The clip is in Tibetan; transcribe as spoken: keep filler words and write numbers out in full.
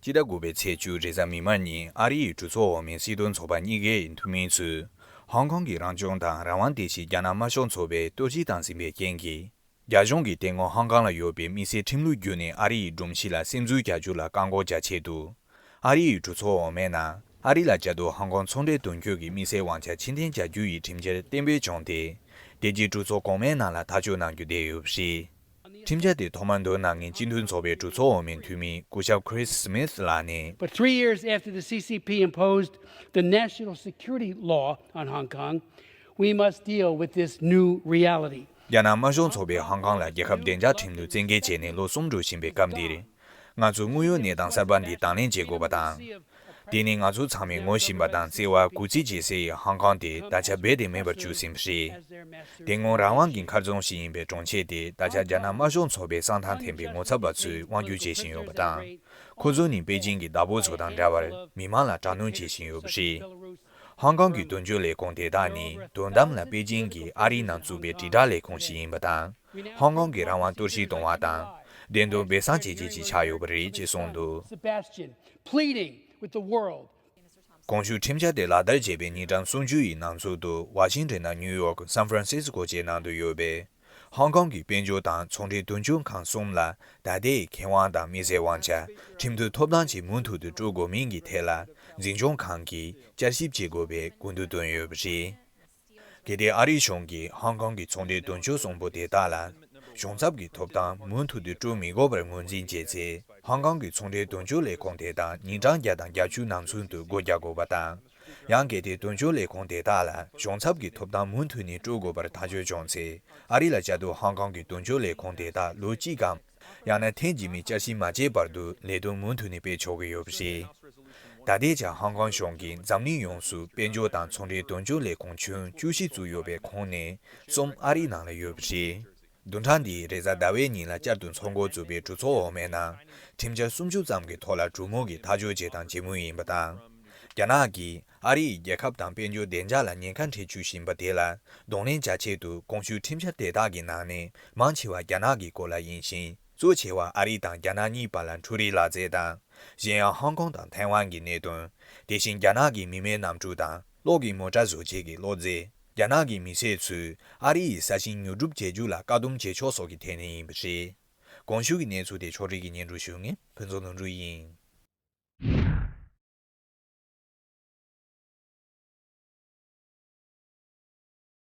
སྤྱི་ཟླ་དགུ་པའི་ཚེས་བཅུ་རེས་གཟའ་མིག་དམར་ཉིན་ཨ་རི་ཡི་གྲོས་ཚོགས་འོག་མའི་སྲིད་དོན་ཚོགས་པ་གཉིས་ཀའི་འཐུས་མི་ཚོས་ཧོང་ཀོང་གི་རང་སྐྱོང་དང་རང་དབང་དེ་བཞིན་རྒྱ་ནག་དམར་ཤོག་ཚོགས་པས་གཏོར་བཤིག་བཏང་ཟིན་པའི་རྐྱེན་གྱིས། རྒྱ་གཞུང་གིས་དེ་སྔོན་ཧོང་ཀོང་ལ་ཡོད་པའི་དམིགས་བསལ་ཁྲིམས་ལུགས་བརྒྱུད་ནས་ཨ་རི་ཡི་སྒྲོམ་གཞི་ལ་སིམ་འཛུལ་རྒྱག་རྒྱུ་ལ་བཀག་འགོག་བྱ་ཆེད་དུ། ཨ་རི་ཡི་གྲོས་ཚོགས་འོག་མའི་ནང་ཨ་རི་ལ་བཅའ་སྡོད་ཧོང་ཀོང་ཚོང་འབྲེལ་དོན་གཅོད་ཀྱི་དམིགས་བསལ་དབང་ཆ་ཕྱིར་འཐེན་བྱ་རྒྱུ་ཡི་ཁྲིམས་འཆར་གཏན་འབེབས་བྱུང་སྟེ། དེ་རྗེས་གྲོས་ཚོགས་གོང་མའི་ནང་ལ་ཐག་གཅོད་གནང་རྒྱུ་བསྡད་ཡོད་པ་རེད། ཁྲིམས་འཆར་དེ་ཐོག་མར་འདོན་གནང་མཁན་སྤྱི་མཐུན་ཚོགས་པའི་གྲོས་ཚོགས་འོག་མའི་འཐུས་མི་སྐུ་ཞབས་Chris Smith ལགས་ནས། But three years after the C C P imposed the national security law on Hong Kong, we must deal with this new reality. རྒྱ་ནག་དམར་ཤོག་ཚོགས་པས་ཧོང་ཀོང་ལ་རྒྱལ་ཁབ་བདེ་འཇགས་ཁྲིམས་ལུགས་བཙན་འགེལ་བྱས་ནས་ལོ་གསུམ་འགྲོ་བཞིན་པའི་སྐབས་འདིར། ང་ཚོས་དངོས་ཡོད་གནས་སྟངས་གསར་པ་འདི་དང་ལེན་བྱེད་དགོས་པ་དང་། དེ་ནི་ང་ཚོ་ཚང་མས་ངོ་ཤེས་པ་དང་བརྩེ་བ་གུས་བརྩི་བྱེད་སའི་ཡི་ཧོང་ཀོང་དེ་ད་ཆ་རྦད་དེ་མེད་པར་གྱུར་ཟིན་པ་རེད། དེ་སྔོན་རང་དབང་གི་མཁར་རྫོང་ཞིག་ཡིན་པའི་གྲོང་ཁྱེར་དེ་ད་ཆ་རྒྱ་ནག་དམར་ཤོག་ཚོགས་པའི་གསང་ཐང་འཐེན་པའི་ངོ་ཚབ་པ་ཚོས་དབང་སྒྱུར་བྱེད་བཞིན་ཡོད་པ་དང་། ཁོ་ཚོ་ནི་པེ་ཅིང་གི་བདག་པོ་ཚོ་དང་འདྲ་བར་མི་མང་ལ་དྲག་གནོན་བྱེད་བཞིན་ཡོད་པ་རེད། ཧོང་ཀོང་གི་དོན་གཅོད་ལས་ཁུངས་དེ་དག་ནི་དོན་དམ་ལ་པེ་ཅིང་གིས་ཨ་རིའི་ནང་བཙུགས་པའི་དྲིལ་བསྒྲགས་ལས་ཁུངས་ཤིག་ཡིན་པ་དང་། ཧོང་ཀོང་གི་རང་དབང་གཏོར་བཤིག་གཏོང་བ་དང་། བདེན་དོན་སྦས་གསང་བྱེད་ཆེད་ཅིག་ཆགས་ཡོད་པ་རེད་ཅེས་གསུངས་འདུག། Sebastian, pleading with the world. གོང་ཞུས་ཁྲིམས་འཆར་དེ་ལག་བསྟར་བྱས་པའི་ཉིན་གྲངས་སུམ་ཅུ་ཡི་ནང་ཚུད་དུ་ཝ་ཤིང་ཊོན་དང་ནིའུ་ཡོག་སན་ཧྥ་རན་སིས་ཀོ་བཅས་ནང་དུ་ཡོད་པའི་ཧོང་ཀོང་གི་དཔལ་འབྱོར་དང་ཚོང་འབྲེལ་དོན་གཅོད་ཁང་གསུམ་ལ་ད་ལྟའི་ཁེ་དབང་དང་དམིགས་བསལ་དབང་ཆ། ཁྲིམས་མཐུན་ཐོབ་ཐང་ཆེད་མུ་མཐུད་དུ་སྤྲོད་དགོས་མིན་གྱི་ཐད་ལ་འཛིན་སྐྱོང་ཁང་གིས་བསྐྱར་ཞིབ་བྱེད་དགོས་པའི་སྐུལ་འདེད་བཏོན་ཡོད་པ་རེད། གལ་ཏེ་ཨ་རིའི་གཞུང་གིས་ཧོང་ཀོང་གི་ཚོང་འབྲེལ་དོན་གཅོད་གསུམ་པོ་དེ་དག་ལ་གཞུང་ཚབ་ཀྱི་ཐོབ་ཐང་མུ་མཐུད་དུ་སྤྲོད་མི་དགོས་པར་ངོས་འཛིན་བྱས་ཚེ། ཧོང་ཀོང་གི་ཚོང་འབྲེལ་དོན་གཅོད་ལས་ཁུངས་དེ་དག་ཉིན་གྲངས་བརྒྱ་དང་བརྒྱད་ཅུ་ནང་ཚུན་དུ་སྒོ་རྒྱག་དགོས་པ་དང་། ཡང་གལ་ཏེ་དོན་གཅོད་ལས་ཁུངས་དེ་དག་ལ་གཞུང་ཚབ་ཀྱི་ཐོབ་ཐང་མུ་མཐུད་ནས་སྤྲོད་དགོས་པར་ཐག་གཅོད་བྱུང་ཚེ། ཨ་རི་ལ་བཅའ་སྡོད་ཧོང་ཀོང་གི་དོན་གཅོད་ལས་ཁུངས་དེ་དག་ལོ་གཅིག་གམ། ཡང་ན་ཐེངས་རྗེས་མའི་བསྐྱར་ཞིབ་མ་བྱས་བར་དུ་ལས་དོན་མུ་མཐུད་ནས་སྤེལ་ཆོག་གི་ཡོད་པ་རེད། ད་ལྟའི་ཆར་ཧོང་ཀོང་གཞུང་གིས་འཛམ་གླིང་ཡོངས་སུ་དཔལ་འབྱོར་དང་ཚོང་འབྲེལ་དོན་གཅོད་ལས་ཁུངས་ཁྱོན་བཅུ་བཞི་བཙུགས་ཡོད་པའི་ཁོངས་ནས་གསུམ་ཨ་རིའི་ནང་ལ་ཡོད་པ་རེད། བདུན་ཕྲག་འདིའི་རེས་གཟའ་ཟླ་བའི་ཉིན་ལ་བསྐྱར་དུ་འཚོགས་འགོ་བཙུགས་པའི་གྲོས་ཚོགས་འོག་མའི་ནང་ཁྲིམས་འཆར་སུམ་ཅུ་ཙམ་གྱི་ཐོག་ལ་གྲོས་མོལ་གྱི་ཐག་གཅོད་བྱེད་སྟངས་ཇི་མོ་ཡིན་པ་དང་། རྒྱ་ནག་གིས་ཨ་རི་ཡི་རྒྱལ་ཁབ་དང་དཔལ་འབྱོར་བདེ་འཇགས་ལ་ཉེན་ཁ་འཕྲད་བཅུག་བཞིན་པ་དེ་ལ་གདོང་ལེན་བྱ་ཆེད་དུ་གོང་ཞུས་ཁྲིམས་འཆར་དེ་དག་གི་ནང་ནས་མང་ཆེ་བ་རྒྱ་ནག་གི་སྐོར་ལ་ཡིན་ཞིང་། གཙོ་ཆེ་བ་ཨ་རི་དང་རྒྱ་ནག་གཉིས་བར་ལ་འཕྲུལ་རིག་ལག་རྩལ་དང་། གཞན་ཡང་ཧོང་ཀོང་དང་ཐའེ་ཝན་གྱི་གནད་དོན། དེ་བཞིན་རྒྱ་ནག་གི་མི་མེད་གནམ་གྲུ་དང་གློག་གི་མོ་ཊ་བཟོ་བྱེད་ཀྱི་གློག་རྫས། རྒྱ་ནག་གི་མི་སེར་ཚོས་ཨ་རི་ཡི་ས་ཞིང་ཉོ་སྒྲུབ་བྱེད་རྒྱུ་ལ་བཀག་སྡོམ་བྱེད་ཕྱོགས་སོགས་ཀྱི་ཐད་ནས་ཡིན་པ་རེད། གོང་ཞུས་ཀྱི་གནས་ཚུལ་དེ་ཕྱོགས་སྒྲིག་གིས་སྙན་སྒྲོན་ཞུ་མཁན་ཕུན་ཚོགས་ལྷུན་གྲུབ་ཡིན།